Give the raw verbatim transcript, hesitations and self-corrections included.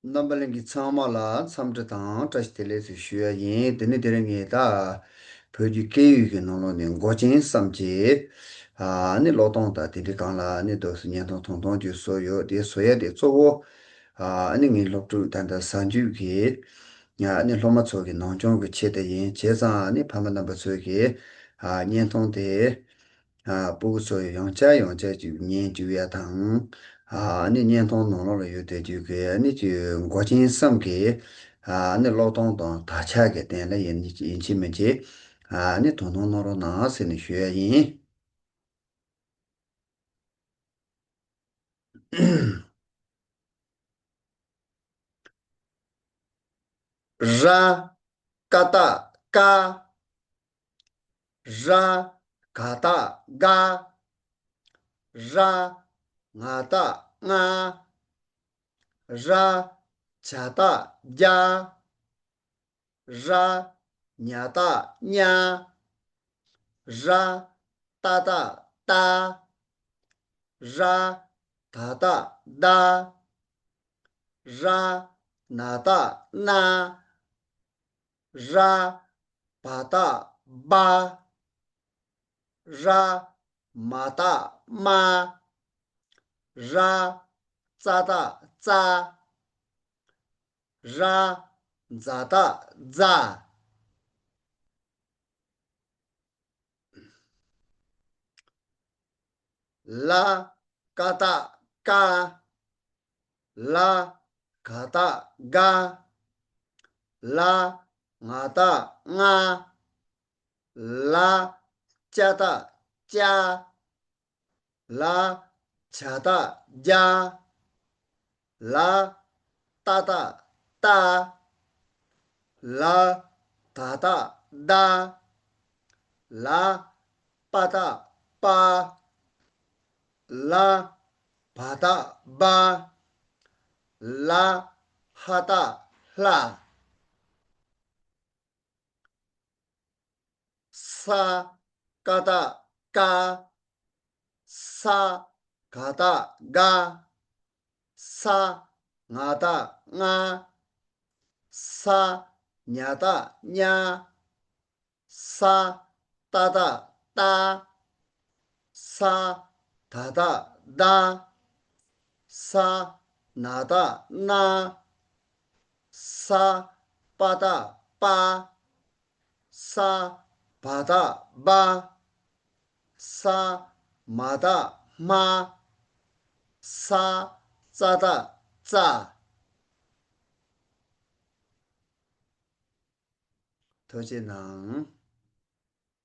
རྣམ་པ་ལྷན་རྒྱས་ཚང་མ་ལ་འཚམས་འདྲི་དང་བཀྲ་ཤིས་བདེ་ལེགས་ཞུ་ཡ་ཡིན། དེ་ནི་དེ་རིང་ངས་ད་བོད་ཀྱི་སྐད་ཡིག་གི་ནང་ལོགས་ནས་མགོ་ཅན་གསུམ་གྱི་ཨ་ནི་ཀློག་སྟངས་དང་དེ་འདྲའི་སྒང་ལ་ཨ་ནི་འདུག་སེ་བརྙན་ཐུང་ཐུང་ཐུང་ཅིག་བཟོས་ཡོད། དེ་བཟོ་ཡ་དེ་གཙོ་བོ་ཨ་ནི་ངའི་སློབ་ཕྲུག་ད་ལྟ་གཟའ་མཇུག་གི་ཨ་ནི་སློབ་མ་ཚོ་གི་ནང་སྦྱོང་གི་ཆེད་དུ་ཡིན། བྱས་ཙང་ཨ་ནི་ཕ་མ་རྣམ་པ་ཚོས་ཀྱི་ཨ་བརྙན་ཐུང་དེ། ཨ་སྤུ་གུ་ཚོ་ཡང་བསྐྱར་ཡང་བསྐྱར་ཅིག་ཉན་བཅུག་ཡ་དང་། ཨ་ནི་བརྙན་ཐུང་ནང་ལོགས་ལ་ཡོད་བསྡད་རྒྱུ་གི་ཨ་ནི་ཅིག་མགོ་ཅན་གསུམ་གྱི་ཨ་ནི་ཀློག་སྟངས་དང་དག་ཆ་གི་སྟེང་ལ་ཡིན་ཡིན་གཅིག་མིན་གཅིག་ཨ་ནི་དོ་སྣང་གནང་རོགས་གནང་ཟེར་ནས་ཞུ་ཡ་ཡིན། ར། ཀ་བཏགས་ཀ། ར། ག་བཏགས་ག། ར། ང་བཏགས་ང་། ར། ཇ་བཏགས་ཇ། ར། ཉ་བཏགས་ཉ། ར། ཏ་བཏགས་ཏ། ར། ད་བཏགས་ད། ར། ན་བཏགས་ན། ར། བ་བཏགས་བ། ར། མ་བཏགས་མ། ར། ཙ་བཏགས་ཙ། ར། ཛ་བཏགས་ཛ། ལ། ཀ་བཏགས་ཀ། ལ། ག་བཏགས་ག། ལ། ང་བཏགས་ང་། ལ། ཅ་བཏགས་ཅ། ལ། ཇ་བཏགས་ཇ། ལ། ཏ་བཏགས་ཏ། ལ། ད་བཏགས་ད། ལ། པ་བཏགས་པ། ལ། བ་བཏགས་བ། ལ། ཧ་བཏགས་ལྷ། ས། ཀ་བཏགས་ཀ། ས། ག་བཏགས་ག། ས། ང་བཏགས་ང་། ས། ཉ་བཏགས་ཉ། ས། ཏ་བཏགས་ཏ། ས། ད་བཏགས་ད། ས། ན་བཏགས་ན། ས། པ་བཏགས་པ། ས། བ་བཏགས་བ། ས། མ་བཏགས་མ། ས། ཙ་བཏགས་ཙ། ཐུགས་རྗེ་གནང་།